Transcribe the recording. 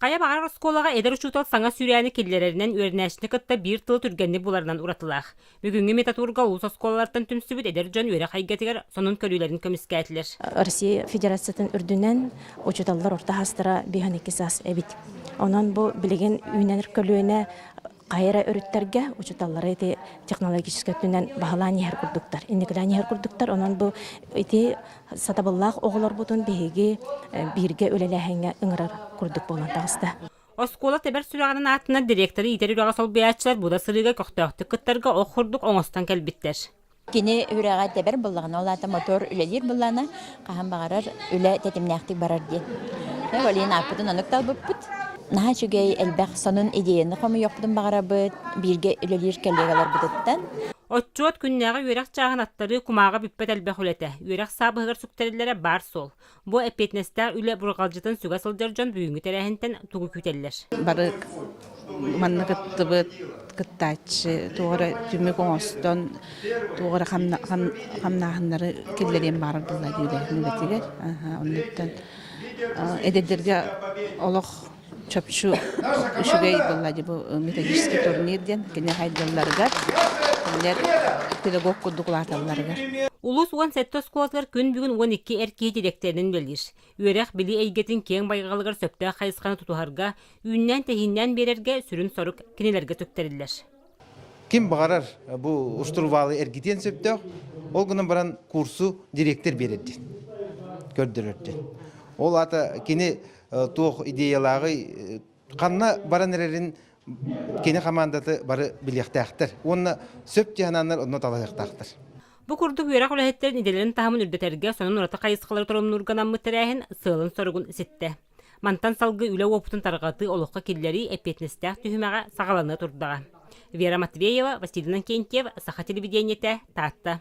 Хайа баҕарар оскуолаҕа эдэр учуутал саҥа сүүрээни киллэрэринэн үөрэнээччини кытта биир тылы түргэнник буларынан уратылаах. Бүгүҥҥү метатурга улуус оскуолаларыттан түмсүбүт эдэр дьон үөрэх эйгэтигэр сонун көрүүлэрин көмүскээтилэр. Россия Федерациятын үрдүнэн учууталлар орто саастара 52 саас эбит. Онон бу билигин үүнэр көлүөнэ хайа эрэ өрүттэргэ учууталлары ити технологическай өттүнэн баһылаан иһэр курдуктар, инникилээн иһэр курдуктар. Онон бу ити сатабыллаах оҕолорбутун биһиги бииргэ үлэлээһиҥҥэ ыҥырар курдук буолан таҕыста. Оскуола тэбэр сүрэҕинэн ааттанар директоры иитэр үлэҕэ солбуйааччылар бу да сырыыга көхтөөхтүк кыттарга ох курдук оҥостон кэлбиттэр. Кини үрэҕэ тэбэр буоллаҕына, ол аата мотор үлэлиир буоллаҕына, хаһан баҕарар үлэ тэтимнээхтик барар диэн. Ол иһин ааппытын оннук талбыппыт. Наһаа үчүгэй элбэх сонун идеяны хомуйуохпутун баҕарабыт, бииргэ үлэлиир коллегаларбытыттан. Отчуот күннээҕи үөрэх чааһын аттарыы кумааҕы бүппэт элбэх үлэтэ, үөрэх саабыһыгар сүктэриллэрэ баар суол. Бу эппиэтинэстээх үлэ бурҕалдьытын сүгэ сылдьар дьон бүгүҥҥү тэрээһинтэн тугу күүтэллэр? Бары манна кыттыбыт кыттааччы туох эрэ түмүк оҥостон, туох эрэ хамнааһыннары киллэриэн баҕарар буолла дии үлэтигэр. Оннуттан эдэрдэргэ олох чопчу үчүгэй буолла дии бу методический турнир диэн кини хайдалларыгар кинилэр педагог курдук улааталларыгар. Улуус 17 оскуолатыгар күн бүгүн 12 эр киһи дириэктэринэн үлэлиир. Үөрэх, билии эйгэтин киэҥ байҕалыгар сөптөөх хайысханы тутуһарга, үүннээн-тэһииннээн биэрэргэ сүрүн сорук кинилэргэ сүктэриллэр. Ким баҕарар бу штурвалы эргитиэн сөптөөх, ол гынан баран курсу директор биэрэр диэн, көрдөрөр диэн. Ол аата кини туох идеялааҕый, ханна баран эрэрин кини хамаандаты бары билиэхтээхтэр уонна сөп дьаһананнар онно талаһыахтаахтар. Бу курдук үөрэх үлэһиттэрин идэлэрин таһымын үрдэтэргэ сонун ураты хайысхалары торумнуурга анаммыт тэрээһин сыалын-соругун ситтэ. Мантан салгыы үлэ уопутун тарҕатыы олоххо киллэрии эппиэтинэстээх түһүмэҕэ саҕаланыа турдаҕа. Вера Матвеева, Василий Иннокентьев, Саха телевидениетэ, Таатта.